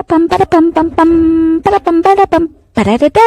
Para pam para pam pam pam para pam para pam para da da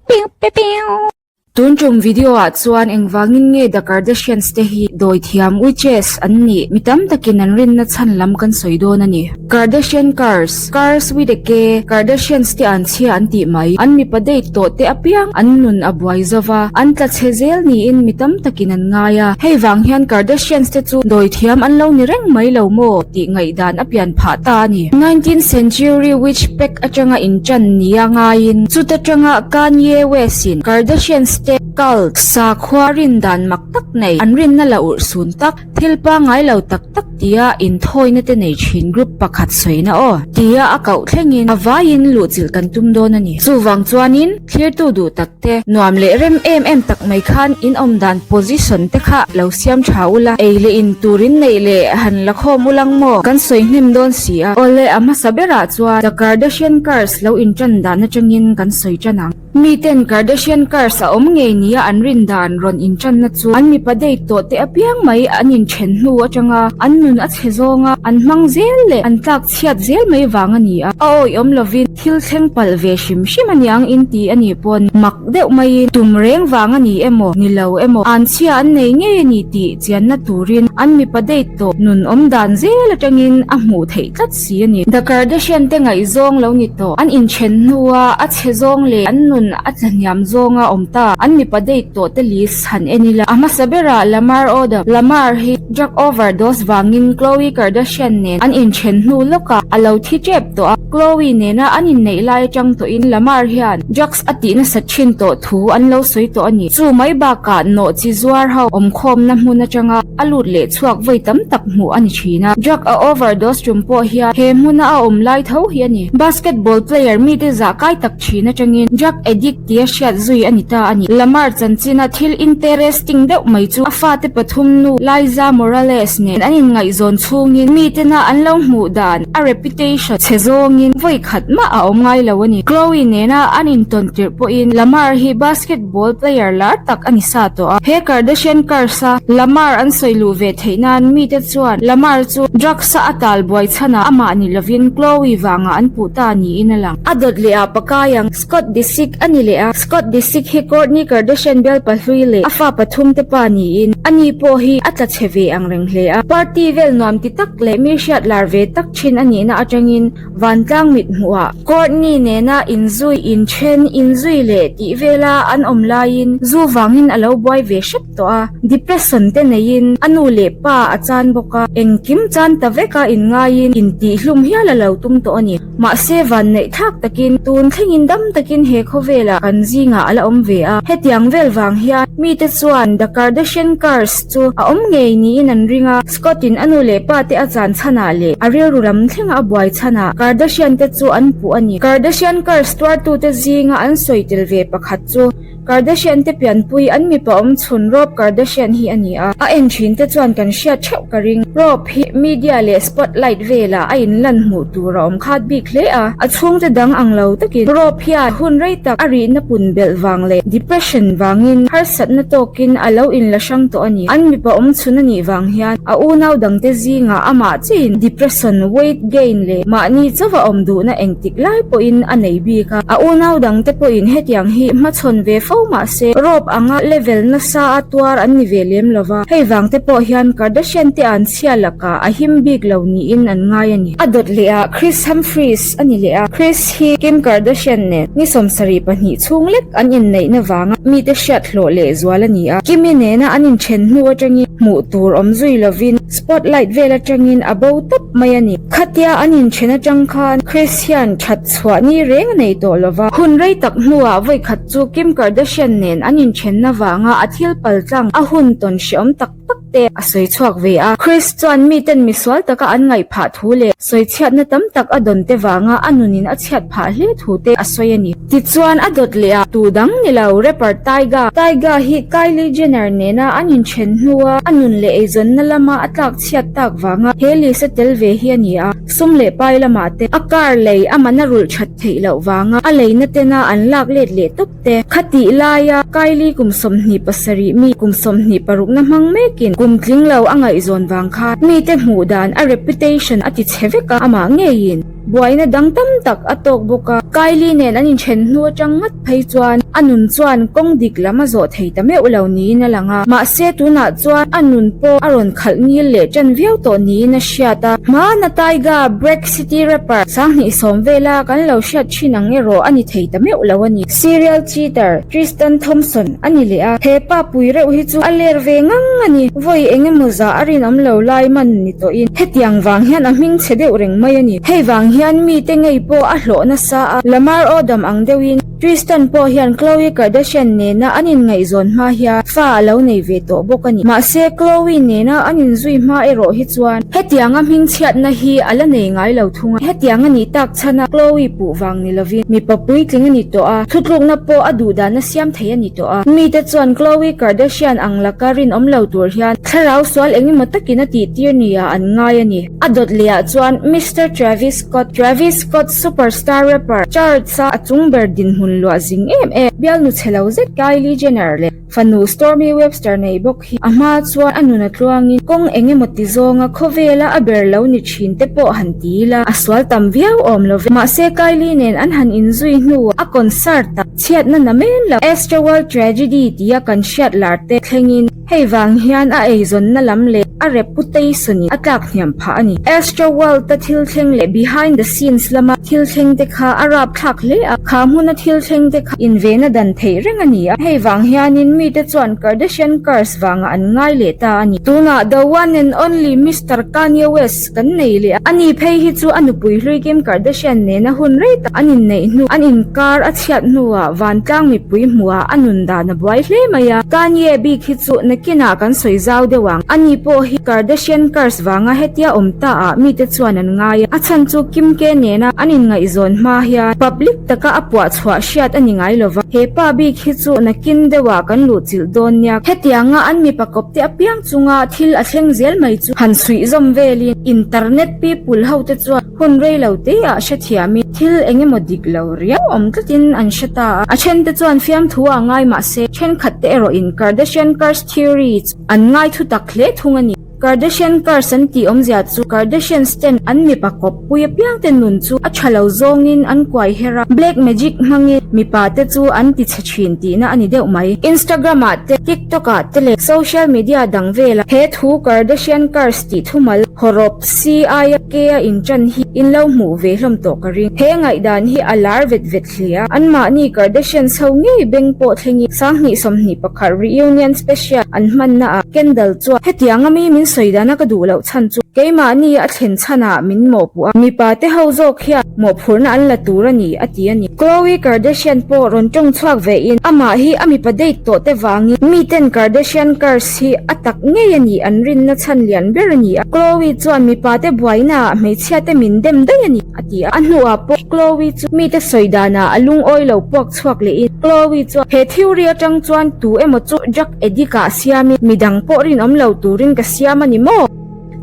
piu piu piu. Tun tum video ah chuan engvangin nge The Kardashians te hi dawi thiam witches an nih? Mi tam takin an rinna chhan lam kan sawi dawn a ni. Kardashian Curse, Curse with a K, Kardashians te an chhia an tih mai. An mipa date tawh te apiang an nun a buai zo va, an tla chhe zel niin mi tam takin an ngai a. Hei vang hian Kardashians te chu dawi thiam an lo ni reng mai lo maw tih ngaihdan a pian phah ta a ni. Nineteenth century witch pack atanga inṭan nia ngaiin chuta tanga Kanye West-in Kardashians te cult sakhua rin dan mak tak nei an rinna la urh sun tak thil pangngai lo tak tak tia inthawina te nei thin group pakhat sawina aw tia a koh thlengin a vaiin luhchilh kan tum dawn a ni. Chuvang chuanin thlirtu duh tak te nuam leh rem em em tak mai khan in awm dan position te kha lo siam tha ula, ei leh in tur in neih leh han la khawm ulang maw? Kan sawi hnem dawn si a. Awle a hmasa berah chuan The Kardashian Curse lo intan dan atangin kan sawi tan ang. Miten Kardashian Curse a awm ngei nia an rin dan rawn intanna chu an mipa date tawh te apiang mai an inthen hnu atanga an nun a chhe zawnga an hmang zel leh an tlak chhiat zel mai vang a ni a, a awihawm lovin thil thleng palh ve hrim hrim a niang in ti a nih pawn mak deuh maiin tum reng vang a ni emaw ni lo emaw anchhia an nei ngei a ni tih chianna turin an mipa date tawh nun awm dan zel atangin a hmuh theih tlat si a ni. The Kardashian te ngaihzawng lo ni tawh an inthen hnua a chhe zawng leh an nun a tla hniam zawnga awm ta an mipa date tawh te list han en ila a hmasa berah Lamar Odom Lamar hi Drug overdose vangin Khloe Kardashian nen an inthen hnu lawkah a lo thi tep tawh a, Khloe nena an inneih lai atang tawhin Lamar hian drugs a tih nasat thin tawh thu an lo sawi tawh a ni. Chu mai bakah nawh chi zuar ho awmkhawmna hmun atanga a lut leh chhuak vawi tam tak hmuh a ni thin a, drug a overdose tum pawh hian he hmuna a awm lai tho hi a ni. Basketball player mite zah kai tak thin atangin drug addict tia hriat zui a ni ta a ni. Lamar chanchina thil interesting deuh mai chu a fate pathum nu Liza Morales nen an inngaihzawn chhungin mitena an lo hmuh dan a reputation chhe zawngin vawi khat mah a awm ngai lo a ni. Khloe nena an intawn tirh pawhin Lamar hi basketball player lar tak a ni sa tawh a. He Kardashian curse a Lamar an sawi luh ve theih nan mite chuan Lamar chu drugs a a tal buai chhanah amah ni lovin Khloe vangah an puh ta niin a lang. A dawt leh ah pakai ang. Scott Disick a ni leh a, Scott Disick hi Kourtney Kardashian bialpa hlui leh a fa pathum te pa niin, ani pawh hi a tla chhe ve ang reng hle a. Party vel nuam ti tak leh mi hriat lar ve tak thin a nihna atangin vantlang mit hmuhah Kourtney nena inzui, inthen, inzui leh tih vela an awm laiin zu vangin a lo buai ve hrep tawh a, depression te neiin a nu leh pa a chan bawk a, engkim chan ta veka inngaiin intihhlum hial a lo tum tawh a ni. Mahse vanneih thlak takin tun thlengin dam takin he khawvelah kan zingah a la awm ve a, hetiang vel vang hian mite chuan The Kardashian Curse chu a awm ngei niin an ring a, Scott-in a nu leh pa te a chan chhanah leh a rilru lam thlenga a buai chhanah Kardashian te chu an puh a ni. Kardashian Curse tuartute zinga an sawi tel ve pakhat chu Kardashian te pianpui an mipa awm chhun Rob Kardashian hi a ni a, a en thin te chuan kan hriat theuh ka ring. Rob hi media leh spotlight velah a inlan hmuh tur a awm khat bik hle a, a chhungte dang ang lo takin Rob hian hun rei tak a rihna pun belh vang leh depression vangin harsatna tawkin a lo inla hrang tawh a ni. An mipa awm chhun a nih vang hian a unau dangte zingah amah chiin depression, weight gain leh mahni chauha awm duhna engtik lai pawhin a nei bik a, a unau dangte pawhin hetiang hi hmachhawn ve fo mah se rope anga level nasa a tuar an ni ve lem lo va, hei vangte pawh hian Kardashian te an chhia lakah a him bik lo niin an ngai a ni. A dawt leh ah Kris Humphries a ni leh a, Kris hi Kim Kardashian nen ni 72 chhung lek an inneihna vanga mite hriat hlawh leh zual a ni a, Kimi nena an inthen hnu atangin hmuh tur awm zui lovin spotlight vel atangin a bo tawp mai a ni. Khatia an inthen atang khan Kris hian that chhuah ni reng a nei tawh lova, hun rei tak hnuah vawi khat chu Kim Kardashian nen an inthenna vanga a thil pal tlang a hun tawn hreawm tak tak te a sawi chhuak ve a. Kris chuan miten misual taka an ngaih phah thu leh sawi chhiatna tam tak a dawn te vanga a nunin a chhiat phah hle thu te a sawi a ni. Tichuan a dawt leh a, tu dang ni lo rapper Tyga, Tyga hi Kylie Jenner nena an inthen hnua a nun leh eizawnna lama a tlak chhiat tak vanga he list a tel ve hi a ni a, sum leh pai lamah te a car lei a man a rulh that theih loh vanga a leina tena an lak let leh tawp te. Khatih laia Kylie kum 27 mi kum 26 na hmang mekin kum tling lo a ngaihzawn vang khan mite hmuh dan a reputation a ti chhe vek a, amah ngeiin. Buaina dang tam tak a tawk bawk a. Kylie nen an inthen hnu atang ngat phei chuan a nun chuan kawng dik lam a zawh thei ta meuh lo niin a lang a. Mahse tunah chuan a nun pawh a rawn khalh ngil leh tan viau tawh niin a hriat a. Hmana Tyga, Break City rapper 20 vela kan lo hriat thin ang erawh a ni thei ta meuh lo a ni. Serial cheater Tristan Thompson a ni leh a. He pa pui reuh hi chu a ler ve ngang a ni. Vawi eng emaw zah a rinawm lo lai man ni tawhin hetiang vang hian a hming chhe deuh reng mai a ni. Hei vang hian mite ngei pawh a hlawh nasa a, Lamar Odom ang deuhin Tristan pawh hian Khloe Kardashian nena an inngaihzawn hma hian fa a lo nei ve tawh bawk a ni. Mahse Khloe nena an inzui hma erawh hi chuan hetianga hming chhiatna hi a la nei ngai lo thung a. Hetiang a nih tak chhana Khloe puh vang ni lovin mipa puitling a ni tawh a, thutlukna pawh a duhdan a siam thei a ni tawh a. Mite chuan Khloe Kardashian ang laka rinawm lo tur hian thlarau sual engemaw takin a tihtir nia an ngai a ni. A dawt lehah chuan Mister Travis Scott, Travis Scott superstar rapper, charts-a a chung ber dinhmun luah zing em em, bialnu chhe lo zet Kylie Jenner leh fanu Stormi Webster nei bawk hi a hma chuan a nun a tluangin kawng eng emaw ti zawnga khawvela a ber lo ni thin te pawh han ti ila a sual tam viau awm lo ve. Mahse Kylie nen an han inzui hnuah a concert ah chhiatna na men lo Astroworld Tragedy tia kan hriat lar te thlengin Hei vang hian a eizawnna lam leh a reputation in a tlak hniam phah a ni. Astroworld a thil thleng leh behind the scenes lama thil thleng te kha a rapthlak hle a, kha hmuna thil thleng te kha invena dan theih reng a ni a. Hei vang hianin mite chuan Kardashian curse vangah an ngai leh ta a ni. Tunah the one and only Mister Kanye West kan nei leh a, ani phei hi chu a nupui hlui Kim Kardashian nena hun rei tak an inneih hnu, an inkar a chhiat hnuah vantlang mipui hmuhah a nun dan a buai hle mai a. Kanye bik hi chu nakinah kan sawi zau deuh ang. Ani pawh hi Kardashian curse vanga hetia awm ta ah mite chuan an ngai a. A chhan chu Kim K nena an inngaihzawn hma hian public taka a puah chhuah hriat a ni ngai lova. He pa bik hi chu nakin deuhah kan luh chilh dawn nia. Hetianga an mipa kawpte apiang chunga thil a thleng zel mai chu han suih zawm velin internet people ho te chuan Hun rei lo te ah hrethiamin thil eng emaw dik lo riau awm tlatin an hre ta a. A thente chuan fiamthu ah ngai mah se, thenkhat te erawhin Kardashian Curse Theory chu an ngai thu tak hle thung a ni. Kardashian Curse an tih awmzia chu Kardashians ten an mipa kawppui apiang te nun chu a tha lo zawngin an kuai her a, black magic hmangin mipa te chu an ti chhe thin tihna a ni deuh mai. Instagram ah te, TikTok ah te leh social media dang velah he thu Kardashian Curse tih thumal hawrawp C aia K a inṭan hi in lo hmuh ve hlawm tawh ka ring. He ngaihdan hi a lar vet vet hle a, anmahni Kardashians ho ngei beng pawh thlengin 2021 reunion special an hmanna ah Kendall chuan hetianga mi min sawi dana ka duh loh chhan chu keimahni a thlen chhanah min mawhpuh a, mipa te ho zawk hian mawhphurhna an la tur a ni a ti a ni. Khloe Kardashian pawh rawn tawng chhuak vein amah hi a mipa date tawh te vangin miten Kardashian curse hi a tak ngei a ni an rinna chhan lian ber a ni a. Khloe chuan mipa te buaina ah hmeichhia te min dem daih a ni a ti a. A hnuah pawh Khloe chu mite sawi danah a lungawi lo puak chhuak lehin Khloe chuan he theory atang chuan tu emaw chu drug addict ah siamin midang pawh rinawm lo turin ka siam a ni maw?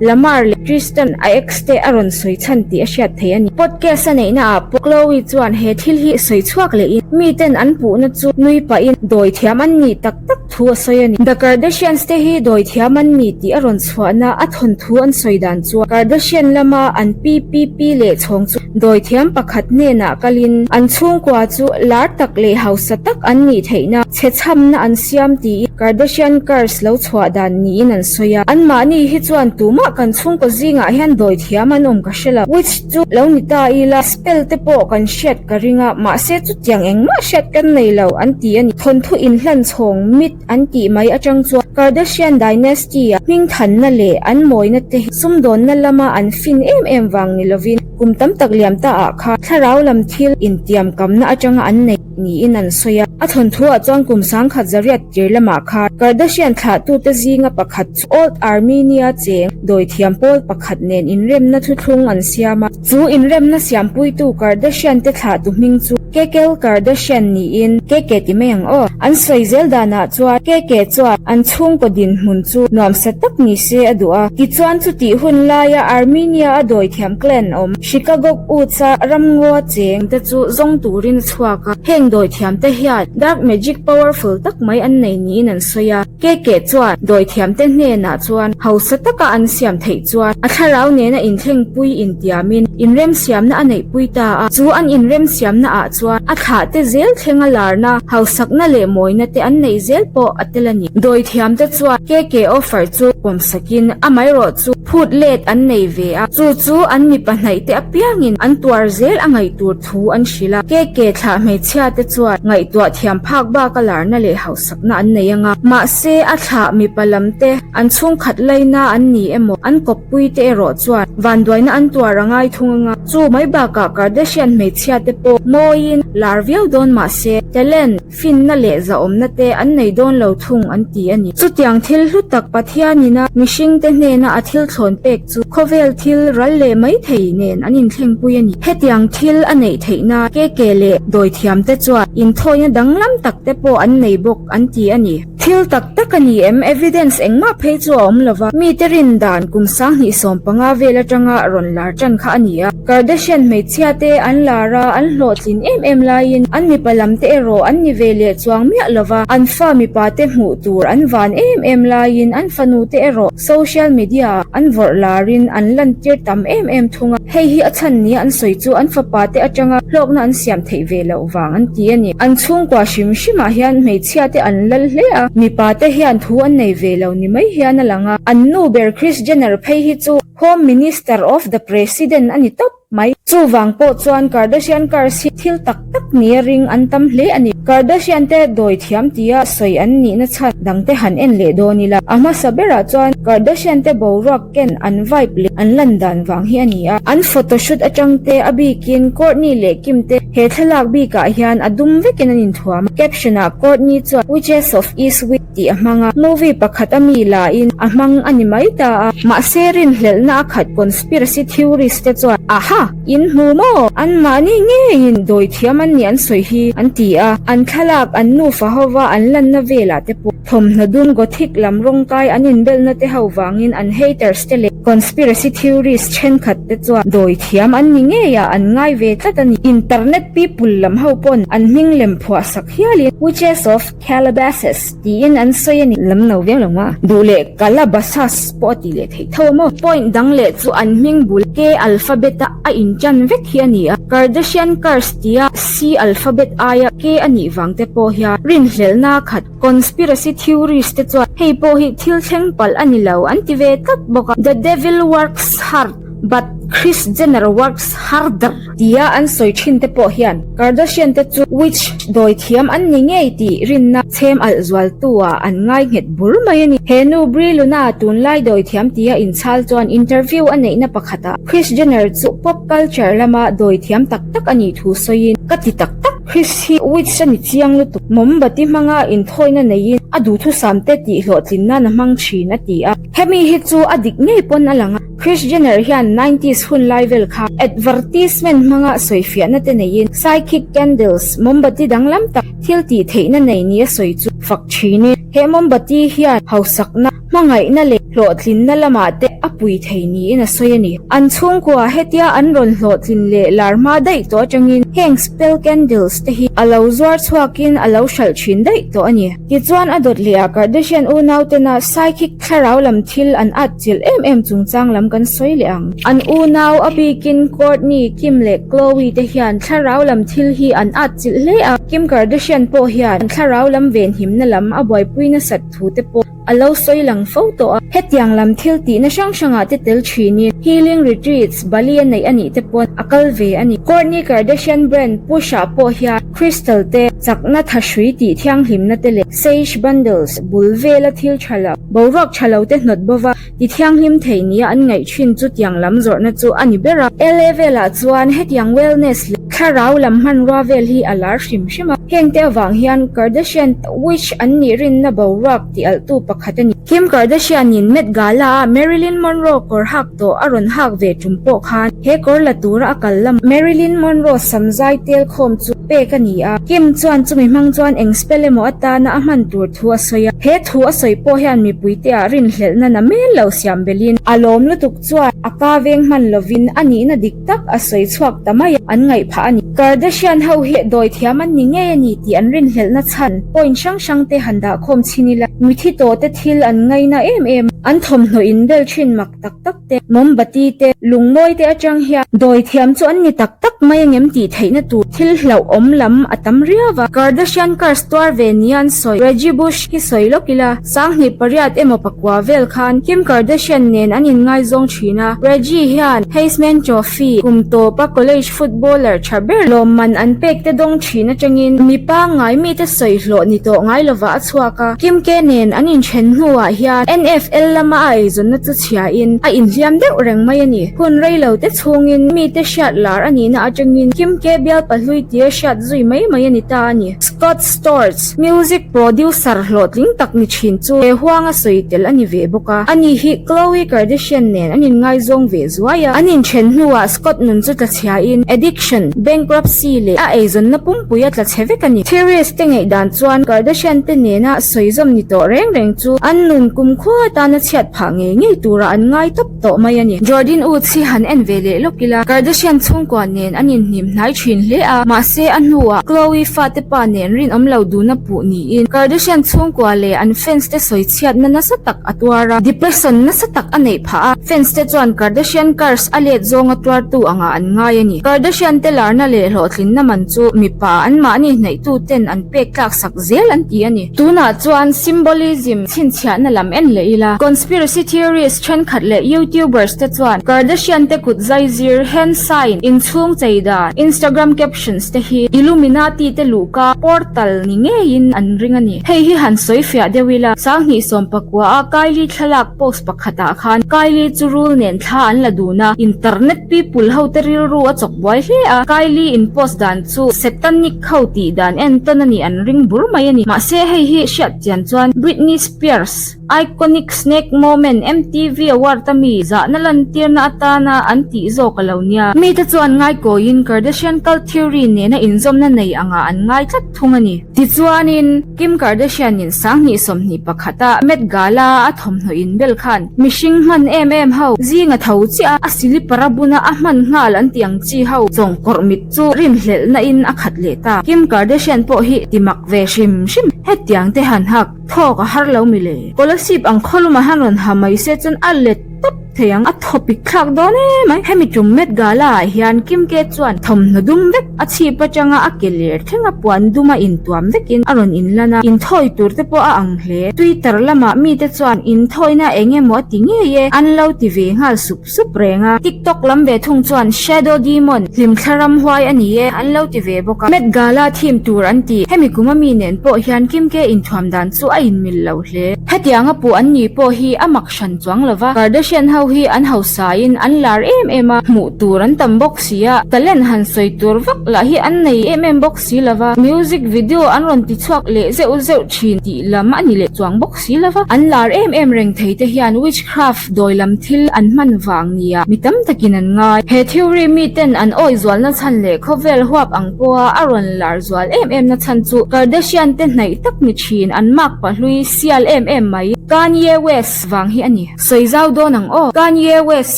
Lamar leh Tristan a ex te a rawn sawi chhan tih a hriat theih a ni. Podcast a neihna ah pawh Khloe chuan he thil hi sawi chhuak lehin miten an puhna chu nui pahin dawi thiam an nih tak tak thu a sawi a ni. The Kardashians te hi dawi thiam an ni tih a rawn chhuahna a thawnthu an sawi dan chuan Kardashian lama an PPP leh chhawng chu dawi thiam pakhat hnenah kalin an chhungkua chu lar tak leh hausa tak an nih theihna chhechhamna an siam tiin Kardashian curse lo chhuah dan niin an sawi a. Anmahni hi chuan tumah kan chhungkaw zingah hian dawi thiam an awm ka hre lo. Witch chu lo ni ta ila spell te pawh kan hriat ka ring a, mahse chutiang engmah hriat kan nei lo an ti a ni. Thawnthu inhlan chhawng myth an tih mai atang chuan Kardashian dynasty a hmingthanna leh an mawina te hi sumdawnna lama an fin em em vang ni lovin kum tam tak liam ta ah khan thlarau lam thil intiamkamna atanga an nei niin an sawi a. A thawnthuah chuan kum sangkhat zariat tir lamah khan Kardashian thlahtute zinga pakhat chu Old Armenia cheng dawithiam pawl pakhat nen inremna thuthlung an siam a. Chu inremna siampuitu Kardashian te thlahtu hming chu. Kekel Kardashian niin Keke ti mai ang aw. An sawi zel danah chuan Keke chuan an chhungkaw dinhmun chu nuamsa tak ni se a duh a. Tichuan chutih hun laia Armenia a dawithiam clan awm Chicago Woods a ramngaw cheng te chu zawng turin a chhuak a. Heng dawithiam te hian dark magic powerful tak mai an nei niin an sawi a. Keke chuan dawithiam te hnenah chuan hausa taka an siam theih chuan a thlarau nena inthlengpui intiamin inremsiamna a neihpui ta a. Chu an inremsiamna ah chuan a thlah te zel thlenga larna, hausakna leh mawina te an neih zel pawh a tel a ni. Dawithiam te chuan Keke offer chu pawmsakin amaherawh chu phut let an nei ve a, chu chu an mipa hnaih te apiangin an tuar zel a ngaih tur thu an hrilh a. Keke thlah hmeichhia te chuan ngaihtuah thiam phak bak a larna leh hausak na an nei anga, mahse a thlah mipa lam te an chhungkhat laina an ni emaw an kawppui te erawh chuan vanduaina an tuar a ngai thung anga, chu mai bakah Kardashian hmeichhia te pawh mawiin lar viau dawn mahse talent, finna leh zahawmna te an nei dawn lo thung an ti a ni. Chutiang thil hlu tak Pathianina mihring te hnena a thil thlawn pek chu khawvel thil ral leh mai thei nen an inthlengpui a ni. Hetiang thil a neih theih nan keke leh dawithiam te chuan inthawina danglam tak te pawh an nei bawk an ti a ni. Thil tak tak a ni em? Evidence engmah phei chu a awm lo va, mite rin dan kum 2015 vel atanga rawn lar tan kha a ni a. Kardashian hmeichhia te an lar a, an hlawhtlin em em laiin an mipa lam te erawh an ni ve leh chuang miah lo va, an fa mipa te hmuh tur an van em em laiin an fanu te erawh social media ah an vawrh larin an lantir tam em em thung a. Hei hi a chhan nia an sawi chu an fapa te atanga hlawkna an siam theih ve loh vang an ti a ni. An chhungkua hrim hrimah hian hmeichhia te an lal hle a, mipa te hian thu an nei ve lo ni mai hian a lang a. An nu ber Kris Jenner phei hi chu Home Minister of the President a ni tawp mai. Chuvang pawh chuan Kardashian curse hi thil tak tak nia ring an tam hle a ni. Kardashian te dawi thiam tia sawi an nihna chhan dangte han en leh dawn ila. A hmasa berah chuan Kardashian te boruak ken an vibe leh an lan dan vang hi a ni a. An photoshoot atang te a bikin Kourtney leh Kim te he thlalak bikah hian a dum vekin an inthuam a. Caption ah Kourtney chuan Witches of Eastwick tih a hmang a, movie pakhat a mi lain a hmang a ni mai ta a. Mahse rinhlelhna a khat conspiracy theorist te chuan Aha! In hmu maw? Anmahni ngeiin dawi thiam an nih an sawi hi an ti a, an thlalak an nufa hova an lanna velah te pawh thawmhnaw dum gothic lam rawngkai an inbelna te ho vangin an haters te leh conspiracy theorist thenkhat te chuan dawi thiam an ni ngei a an ngai ve tlat a ni. Internet people lam ho pawn an hming lem phuah sak hialin Witches of Calabasas tiin an sawi a ni. Lam no viau lo ma. Duh leh Calabasas pawh a ti leh theih tho a maw? Point dang leh chu an hming bul K alphabet a a inṭan vek hi a ni a. Kardashian curse tia C alphabet aia K a nih vang te pawh hian rinhlelhna khat conspiracy theories te chuan hei pawh hi thil thleng palh a ni lo an ti ve tlat bawk a. The devil works hard but Kris Jenner works harder. Tia an sawi thin te pawh hian Kardashian te chu witch dawi thiam an ni ngei tih rinna chhem alh zualtu ah an ngai nghet bur mai a ni. He nu Brie Luna tunlai dawi thiam tia inchhal chuan interview a neihna pakhatah Kris Jenner chu pop culture lama dawi thiam tak tak a nih thu sawiin ka ti tak tak. Kris hi witch a ni chiang lutuk. Mombati hmanga inthawina neiin a duhthusam te tih hlawhtlin nan a hmang thin a ti a. Hemi hi chu a dik ngei pawn a lang a. Kris Jenner hian nineties hun lai vel kha advertisement hmanga sawifiahna te neiin psychic candles, mombati danglam tak thil tih theihna nei nia sawi chu fak thinin he mombati hian hausakna, hmangaihna leh hlawhtlinna lamah te a pui thei niin a sawi a ni. An chhungkua hetia an rawn hlawhtlin leh lar hma daih tawh atangin heng spell candles te hi a lo zuar chhuakin a lo hralh thin daih tawh a ni. Tichuan a dawt leh ah Kardashian unautena psychic thlarau lam thil an at chilh em em chungchang lam kan sawi leh ang. An unau a bikin Kourtney, Kim leh Khloe te hian thlarau lam thil hi an at chilh hle a, Kim Kardashian pawh hian thlarau lam venhimna lam a buaipui nasat thu te pawh a lo sawi lang fo tawh a. Hetiang lam thil tihna hrang hrangah te tel thinin healing retreats Bali a neih a nih te pawn a kal ve a ni. Kourtney Kardashian brand Push ah pawh hian crystal te, chakna thahrui tih thianghlimna te leh sage bundles bul vela thil tha lo, boruak tha lo te hnawt bova ti thianghlim thei nia an ngaih thin chu tiang lam zawrhna chu a ni ber a. LA velah chuan hetiang wellness leh. thlarau lam hmanrua vel hi a lar hrim hrim a. Hengte avang hian Kardashian witch an nih rinna boruak tih alhtu pakhat a ni. Kim Kardashian-in Met Gala-a Marilyn Monroe kawr hak tawh a rawn hak ve tum pawh khan he kawr la tura a kal lamah Marilyn Monroe samzai tel khawm chu pek a ni a. Kim chuan chumi hmang chuan eng spell emaw atana a hman tur thu a sawi a. He thu a sawi pawh hian mipuite-ah rinhlelhna na mel lo siam belhin a lawm lutuk chuan a ka veng hman lovin a nihna dik tak a sawi chhuak ta mai a, an ngaih phah a ni. Kardashian ho hi dawi thiam an ni ngei a ni tih an rinhlelhna chhan point hrang hrang te han dah khawm chhin ila, mithi tawh te thil an ngaina em em a, an thawmhnaw in bel thin mak tak tak te, mawmbati te, lungmawi te atang hian dawi thiam chu an ni tak tak mai angem tih theihna tur thil hlauhawm lam a tam riau a. Kardashian curse tuar ve nia an sawi, Reggie Bush hi sawi lawk ila. Sanghnih pariat emaw pakua vel khan Kim Kardashian nen an inngaizawng thin a, Reggie hian Heisman Trophy kum tawpa college footballer tha ber lawmman an pek te dawng thin atangin mi pangngai mite sawi hlawh ni tawh ngai lovah a chhuak a. Kim K nen an inthen hnuah hian NFL lama a eizawnna chu chhiain a inhliam deuh reng mai a ni. Hun reilo te chhungin mite hriat lar a nihna atangin Kim K bial pahlui tia hriat zui mai mai a ni ta a ni. Scott Storch. Music producer hlawhtling tak ni thin chu he huanga sawi tel a ni ve bawk a. Ani hi Khloe Kardashian nen an inngaizawng ve zuai a. An inthen hnuah Scott nun chu tlachhiain addiction, bankruptcy leh a eizawnna pumpui a tlachhe vek a ni. Theorist te ngaihdan chuan Kardashian te nena sawizawm ni tawh reng reng chu an nun kumkhua atana chhiat phah ngei ngei turah an ngai tawp tawh mai a ni. Jordyn Woods hi han en ve leh lawk ila, Kardashian chhungkua nen an inhnim hnai thin hle a, mahse a hnuah Khloe fate pa nen rinawm lo duna puh niin Kardashian chhungkua leh an fans te sawi chhiatna nasa tak a tuar a, depression nasa tak a neih phah a, fans te chuan Kardashian curse a let zawnga tuartu angah an ngai a ni. Kardashian te larna leh hlawhtlinna man chu mipa anmahni hnaihtu ten an pek tlak sak zel an ti a ni. Tunah chuan symbolism chhinchhiahna lam en leh ila, conspiracy theories thenkhat leh YouTubers te chuan Kardashian te kut zai zir, hand sign, inchhung chei dan, Instagram captions te hi Illuminati te luhka portal ni ngeiin an ring a ni. Hei hi han sawi fiah deuh ila, Sanghnih sawmpakua a Kylie thlalak post pakhatah khan Kylie chu rul nen thla an la dun a, internet people ho te rilru a chawk buai hle a, Kylie in post dan chu Satanic ho tih dan entawn a nih an ring bur mai a ni. Mahse hei hi hriat chian chuan Britney Spears Iconic Snake Moment MTV Award a mi zahna lantirna atana an tih zawk a lo nia. Mite chuan ngaikawiin Kardashian cult theory nena inzawmna nei angah an ngai tlat thung a ni. Tichuanin, Kim Kardashian-in 2021 a Met Gala a thawmhnaw inbel khan mihring hman em em ho zinga tho chiah a silipar a buna a hman nghal an tih ang chi ho chawngkawrh mit chu rinhlelhna in a khat leh ta. Kim Kardashian pawh hi ti mak ve hrim hrim hetiang te han hak thawk a har lo mi le. Kolasib ang khawlum a han rawn ha mai se chuan a let tawp thei ang, a thawpik thlak dawn em ai. Hemi tum Met Gala ah hian Kim K chuan thawmhnaw dum vek a chhip atanga a ke ler thleng a puan dum a intuam vekin a rawn inlan a, inthawi tur te pawh a ang hle. Twitter lamah mite chuan inthawina eng emaw a ti ngei e an lo ti ve nghal sup sup reng a. TikTok lam ve thung chuan Shadow Demon hlimthla ramhuai a ni e an lo ti ve bawk a. Met Gala theme tur an ti. Hemi kum a mi nen pawh hian Kim K inthuam dan chu a inmil lo hle. Hetiang a puh an ni pawh hi a mak hran chuang lo va, Kardashian ho hi an hausain an lar em em a, hmuh tur an tam bawk si a, talent han sawi tur vak lah hi an nei em em bawk si lo va, music video an rawn ti chhuak leh zeuh zeuh thin tih lam a ni leh chuang bawk si lo va, an lar em em reng thei te hian witchcraft dawi lam thil an hman vang nia mi tam takin an ngai. He theory miten an awi zualna chhan leh khawvel huap ang pawha a rawn lar zual em em na chhan chu Kardashian te hnaih tak ni thin an mak pahlui sial em em mai. Kanye West vang hi a ni. Sawi zau dawn ang aw. Kanye West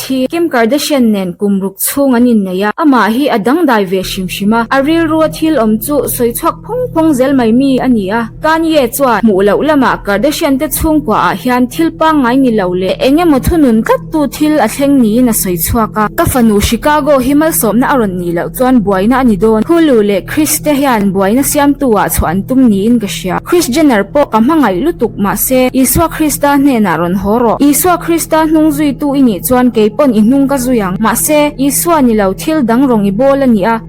hi Kim Kardashian nen kum ruk chhung an innei a, amah hi a dangdai ve hrim hrim a, a rilrua thil awm chu sawi chhuak phawng phawng zel mai mi a ni a. Kanye chuan hmuh loh lamah Kardashian te chhungkua ah hian thil pangngai ni lo leh eng emaw thunun tlat tu thil a thleng niin a sawi chhuak a. Ka fanu Chicago hi malsawmna a rawn nih loh chuan buaina a ni dawn. Hulu leh Kris te hian buaina siamtu ah chhuah an tum niin ka hria. Kris Jenner pawh ka hmangaih lutuk mahse Isua Krista hnenah rawn haw rawh. Isua Krista hnung zuitu i nih chuan kei pawn i hnung ka zui ang. Mahse Isua ni lo thil dang rawng i bawl a ni a.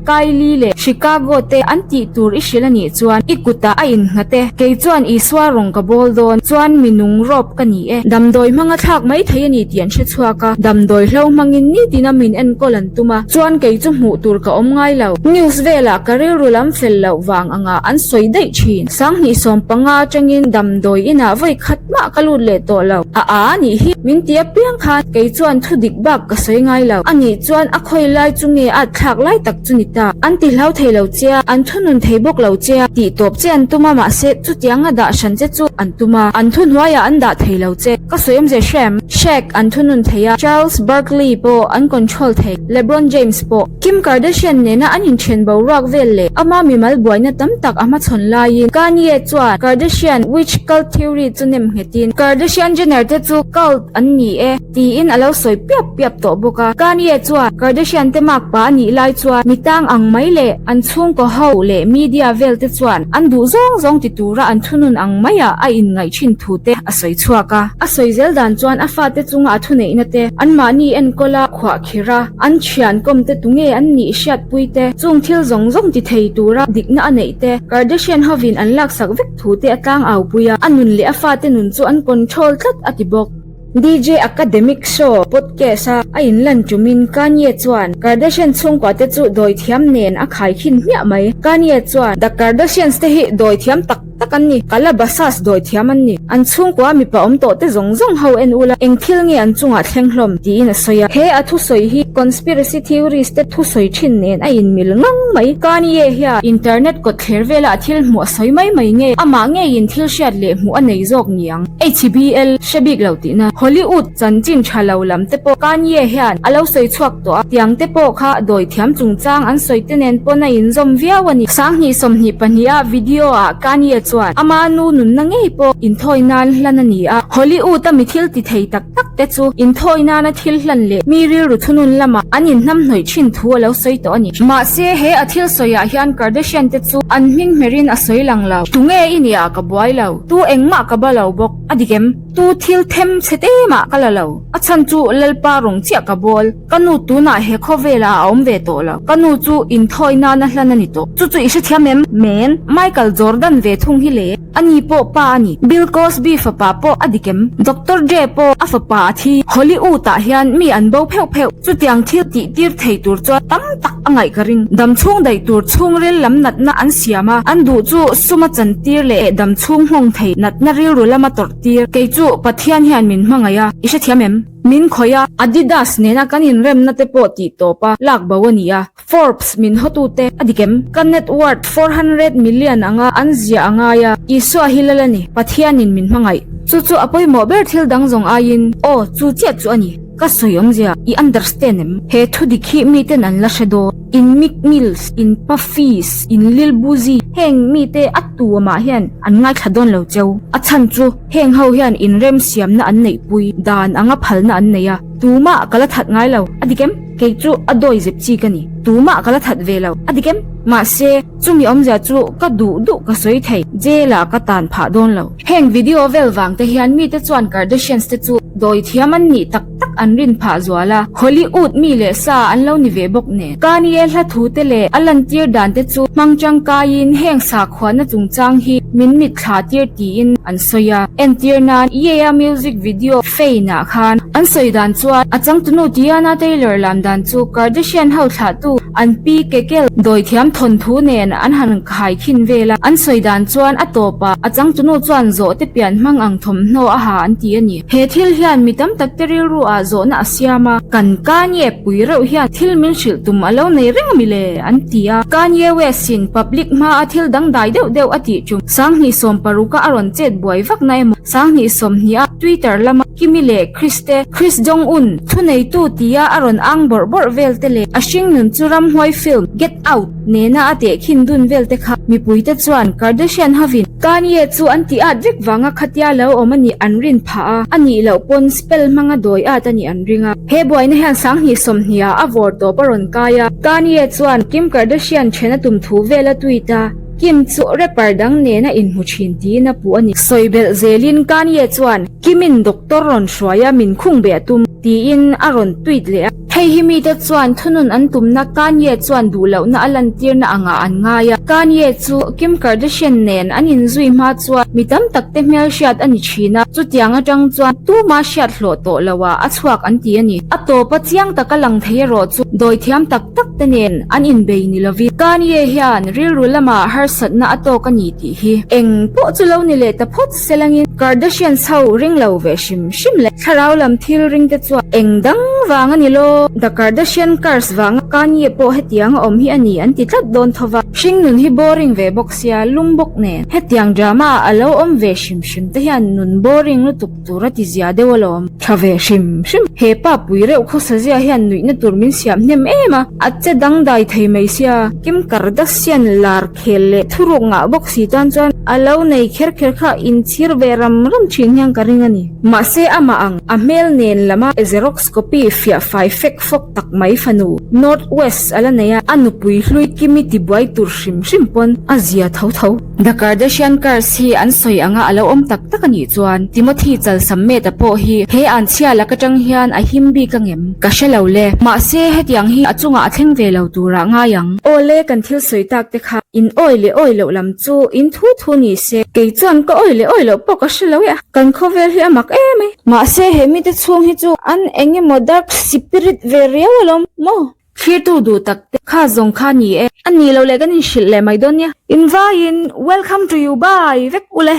Kylie leh Chicago te an tih tur i hrilh a nih chuan i kutah a innghat e. Kei chuan Isua rawng ka bawl dawn chuan mi nung rawp ka ni e. Damdawi hmanga thlak mai thei a ni tih an hre chhuak a, damdawi hlo hmangin nitina min enkawl an tum a, chuan kei chu hmuh tur ka awm ngai lo. News velah ka rilru lam fel loh vang anga an sawi daih thin. 2015 atangin damdawi inah vawi khat mah ka lut leh tawh lo. A a nih hi min ti apiang khan kei chuan thu dik bak ka sawi ngai lo. A nih chuan a khawi lai chu nge at thlak lai tak chu ni ta. An ti hlau thei lo che a, an thunun thei bawk lo che a, tih tawp che an tum a mahse chutianga dah hran che chu an tum a, an thuhnuaiah an dah thei lo che. Ka sawi awmzia hrem, Shaq an thunun thei a, Charles Barkley pawh an control thei, LeBron James pawh. Kim Kardashian nena an inthen boruak vel leh ama mimal buaina tam tak a hmachhawn laiin Kanye chuan Kardashian witch cult theory chu nem nghetin Kardashian Jenner te chu cult an ni e tiin a lo sawi piap piap tawh bawk a. Kanye chuan Kardashian te makpa a nih lai chuan mi tang ang mai leh an chhungkaw ho leh media vel te chuan an duh zawng zawng ti tura an thunun ang maiah a inngaih thin thu te a sawi chhuak a. A sawi zel dan chuan a fate chunga a thuneihna te anmahni enkawl a khuah khirh a. An thian kawm te tunge an nih hriatpui te, chung thil zawng zawng ti thei tura dikna a neih te, Kardashian hovin an laksak vek thu te a tlang au pui a, a nun leh a fate nun chu an control tlat a ti bawk. DJ Academic Show podcast a a inlan tumin Kanye chuan Kardashian chhungkua te chu dawithiam nen a khaikhin hmiah mai. Kanye chuan The Kardashians te hi dawithiam tak tak an ni. Calabasas dawi thiam an ni. An chhungkua mipa awm tawh te zawng zawng ho en ula eng thil nge an chungah thleng hlawm tiin a sawi a. He a thusawi hi conspiracy theories te thusawi thin nen a inmil ngang mai. Kanye hian internet kawt thler vela a thil hmuh a sawi mai mai nge amah ngeiin thil hriat leh hmuh a nei zawk niang. HBL hre bik lo tihna. Hollywood chanchin tha lo lam te pawh Kanye hian a lo sawi chhuak tawh a, tiang te pawh kha dawi thiam chungchang an sawi te nen pawn a inzawm viau a ni. 2022 a video ah Kanye chuan ama nu nunna ngei pawh inthawi nan hlan a ni a, Hollywood a mi thil ti thei tak tak te chu inthawi nana thil hlan leh mi rilru thunun lama an inhnamhnawih thin thu a lo sawi tawh a ni. Mahse he a thil sawiah hian Kardashian te chu an hming hmerin a sawi lang lo. Tunge i nia ka buai lo, tu engmah ka ba lo bawk, a dik em? Tu thil them chhe te mah ka la lo. A chhan chu Lalpa rawng chiah ka bawl. Ka nu tunah he khawvelah a awm ve tawh lo. Ka nu chu inthawi nana hlan a ni tawh. Chu chu i hrethiam em? Men, Michael Jordan ve thung hi le. Ani pawh pa a ni. Bill Cosby fapa pawh a dik em? Doctor Dre pawh a fapa a thi. Hollywood ah hian mi an bo pheuh pheuh. Chutiang thil tih tir thei tur chuan tam tak a ngaih ka ring. Dam chhung daih tur chhungril lam natna an siam a, an duh chu suma chantir leh dam chhung nghawng thei natna rilru lama tawrh tir. Kei chu Pathian hian min hmangaih a, i hrethiam em? Min khawih a, Adidas nena kan inremna te pawh tih tawp a, lak bo a ni a. Forbes min hawtute a dik em? Ka net worth 400 million anga an ziah a ngai a, Isua hi lal a ni, Pathianin min hmangaih. Chu chu a pawimawh ber thil dang zawng aiin, aw, chu chiah chu a ni. Ka sawi awmzia, i understand em? He thu dik hi miten an la hre dawn. In Meek Mills, in Puffys, in Lil Boozy, heng mite a tu amah hian an ngaithla dawn lo cheu. A chhan chu heng ho hian inremsiamna an neihpui dan anga phalna an nei a, tumah ka la that ngai lo, a dik em? Kei chu a dawi zep chi ka ni, tumah ka la that ve lo, a dik em? Mahse, chumi awmzia chu ka duh duh ka sawi thei, jail ah ka tan phah dawn lo. Heng video vel vang te hian mite chuan Kardashians te chu dawi thiam an nih tak tak an rin phah zual a, Hollywood mi leh sa an lo ni ve bawk nen. Kanye hla thu te leh a lantir dan te chu hmang tangkaiin heng sakhuana chungchang hi min mitthla tir tiin an sawi a. Entir nan Ye-a music video Fame ah khan an sawi dan chuan a changtunu Tiana Taylor lam dan chu Kardashian ho thlahtu an pi Kekel dawithiam thawnthu nen an han khai khin vel a, an sawi dan chuan a tawpah a changtunu chuan zawh te pian hmang ang thawmhnaw a ha an ti a ni. He thil hian mi tam tak te rilru ah zawhna a siam a, kan Kanye pui reuh hian thil min hrilh tum a lo nei reng ami le? an ti a. Kanye West in public hma a thil dangdai deuh deuh a tih tum 2016 a a rawn chet buai vak na emaw 2020 a Twitter lama Kimi leh Kris te, Kris Jong Un, thuneitu tia a rawn ang bawrh bawrh vel te leh a hringnun chu ramhuai film Get Out nena a tehkhin dun vel te kha mipuite chuan Kardashian hovin Kanye chu an ti at vek vanga khatia lo awm a nih an rin phah a, a nih loh pawn spell hmanga dawi at a nih an ring a. He buaina hian 2020 ah a vawr tawp a rawn kai a, Kanye chuan Kim Kardashian then a tum thu vel a tweet a. Kim chu rapper dang nena inhmu thin tiin a puh a ni. Sawi belh zelin Kanye chuan Kimin doctor rawn hruai a min khung beh a tum. Tiin a rawn tweet leh a. Hei hi mite chuan thunun an tumna Kanye chuan duh lohna a lantirna angah an ngai a. Kanye chu Kim Kardashian nen an inzui hma chuan mi tam tak te hmelhriat a ni thin a, chutiang atang chuan tuma hriat hlawh tawh loah a chhuak an ti a ni. A tawpa chiang taka lang thei erawh chu dawithiam tak tak te nen an inbei ni lovin Kanye hian rilru lamah harsatna a tawk a ni tih hi eng pawh chu lo ni leh ta phawt Selangin Kardashians ho ring lo ve hrim hrim leh thlarau lam thil ring te chuan eng dang vang a ni lo, The Kardashian Curse vanga Kanye pawh hetiang a awm hi a ni an ti tlat dawn tho va. Hringnun hi boring ve bawk sia, lum bawk nen. Hetiang drama a lo awm ve hrim hrim te hian nun boring lutuk tur a ti zia deuh alawm. Tha ve hrim hrim. He pa pui reuh khawsa zia hian nuihna tur min siam hnem em a, a che dangdai thei mai sia. Kim Kardashian lar Khel leh thuruk ngah bawk si tan chuan a lo nei kher kher kha inchhir ve ram ram thin hian ka ring a ni. Mahse amah ang, a hmel nen lama Xerox copy fiah fai fek fawk tak mai fanu, North West a la nei a, a nupui hlui Kimi tibuai tur hrim hrim pawn a zia tho tho. The Kardashian Curse hi an sawi anga a lo awm tak tak a nih chuan Timothy Chalsammeta pawh hi he anchhia lak atang hian a him bik angem? Ka hre lo le. Mahse hetiang hi a chungah a thleng ve lo turah ngai ang. Awle kan thil sawi tak te kha in awi leh awi loh lam chu in thu thu ni se. Kei chuan ka awi leh awi loh pawh ka hre lo e a. Kan khawvel hi a mak em ai. Mahse he mite chhung hi chu an eng emaw dark spirit ve riau alawm maw? Thlirtu duh tak te kha zawng kha ni e. A nih loh leh kan inhrilh leh mai dawn nia. Invaiin welcome to you bye vek ule.